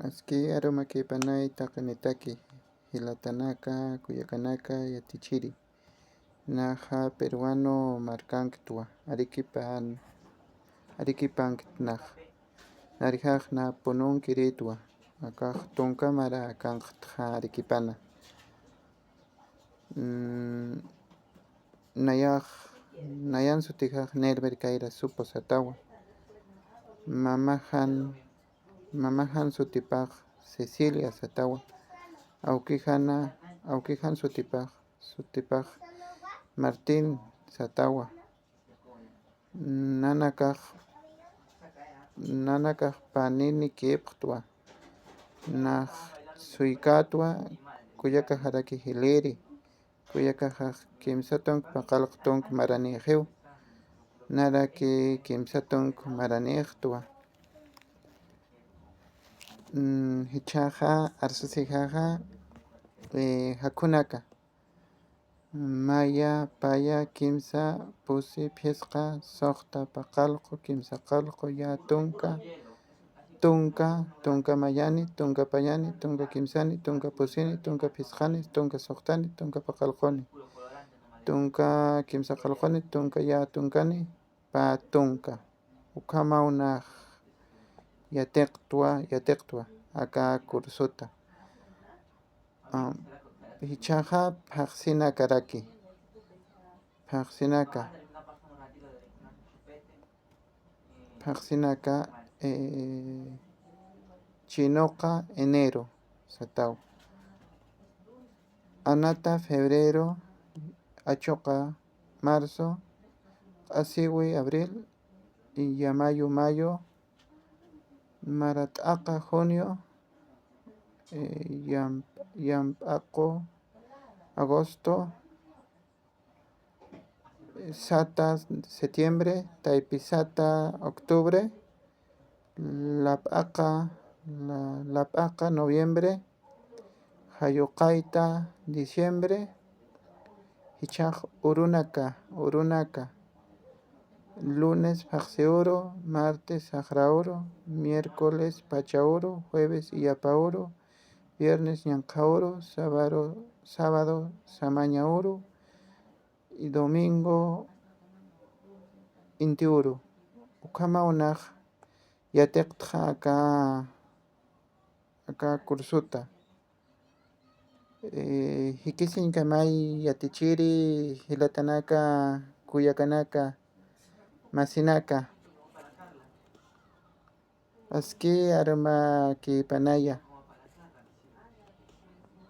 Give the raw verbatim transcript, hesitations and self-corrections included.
Aski arumakipanay taqinitaki, jilatanaka, kuyakanaka, yatichiri. Naxa peruano markanktwa, Arequipan, Arequipanktnax. Narixax na pununkiritwa, akax tunka mara kanqtxa Arequipana. Mm, nayax, nayan sutixax Nerver Caira Supo satawa. Mamaxan, mamaxan sutipax Cecilia satawa. Awkixana, awkixan sutipax, sutipax Martín satawa. Nanakax, nanakax panini kipxtwa, nax suykatwa, kuyakaxaraki jiliri, kuyakaxax kimsa tunk paqallq tunk maranixiw, naraki kimsa tunk maranixtwa. Mm, jichhaxa, arsasixaxa, eh, jakhunaka. Maya, paya, kimsa, pusi, phisqa, suxta, paqallqu, kimsa qallqu, ya tunka, tunka, tunka mayani, tunka payani, tunka kimsani, tunka pusini, tunka phisqani, tunka suxtani, tunka paqallquni, tunka kimsa qallquni, tunka ya tunkani, pä tunka. Ukhamaw nax yatiqtwa, yatiqtwa aka cursuta. Ah, jichhaxa phaxsinakaraki. Phaxsinaka. Phaxsinaka, eh, chinuqa enero sataw. Anata febrero, achuqa marzo, q'asiwi abril, yamayu mayo, marat'aqa junio, eh, yam-, yamp'aqu agosto, sata septiembre, taypi sata octubre, lap'aqa, la-, lap'aqa noviembre, jayuqayta diciembre, jichhax urunaka, urunaka, lunes phaxsi uru, martes saqra uru, miércoles pacha uru, jueves iyapa uru, viernes ñanqha uru, sábado, sábado samaña uru, y domingo inti uru. Ukhamaw nax yatiqtxa aka, aka cursuta. Eh, jikisiñkamay yatichiri, jilatanaka, kuyakanaka, masinaka. Aski arumakipanaya,